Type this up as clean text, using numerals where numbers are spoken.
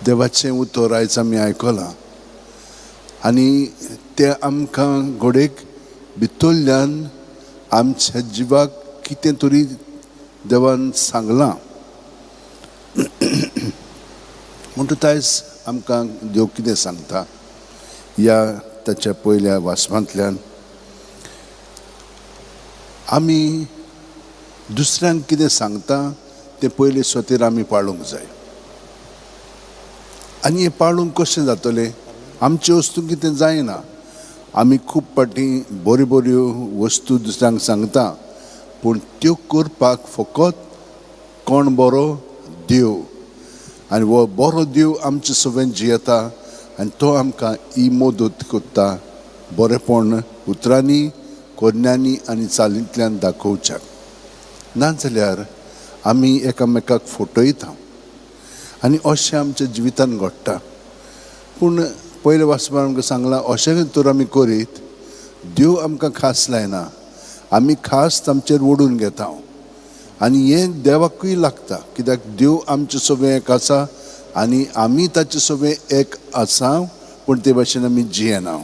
देवाचें उतर आयज आमी आयकलां आनी तें आमकां घोडेक भितरल्यान आमच्या जिवाक कितें तरी देवान सांगलां. म्हणटकच आयज आमकां देव कितें सांगता ह्या ताच्या पयल्या वाचपांतल्यान, आमी दुसऱ्यांक कितें सांगता तें पयले सोतेर आमी पाळूंक जाय. आनी हें पाळूंक कशें जातलें? आमचे वस्तू कितें जायना. आमी खूब फावटी बऱ्यो बऱ्यो वस्तू दुसऱ्यांक सांगता, पूण त्यो करपाक फकत कोण बरो? देव. आनी हो बरो देव आमचे सगळें जियेता आनी तो आमकां ही मदत करता बरेपण उतरांनी, कोरण्यांनी आनी चालींतल्यान दाखोवच्याक. नाजाल्यार आमी एकामेकाक फटयता आनी अशें आमच्या जिवितान घडटा. पूण पयले वाचपान आमकां सांगलां, अशें तर आमी करीत देव आमकां खास लायना, आमी खास आमचेर ओडून घेता. आनी हें देवाकूय लागता, कित्याक देव आमचे सगळें एक आसा आनी आमी ताचे सगळें एक आसा, पूण ते भाशेन आमी जियेना.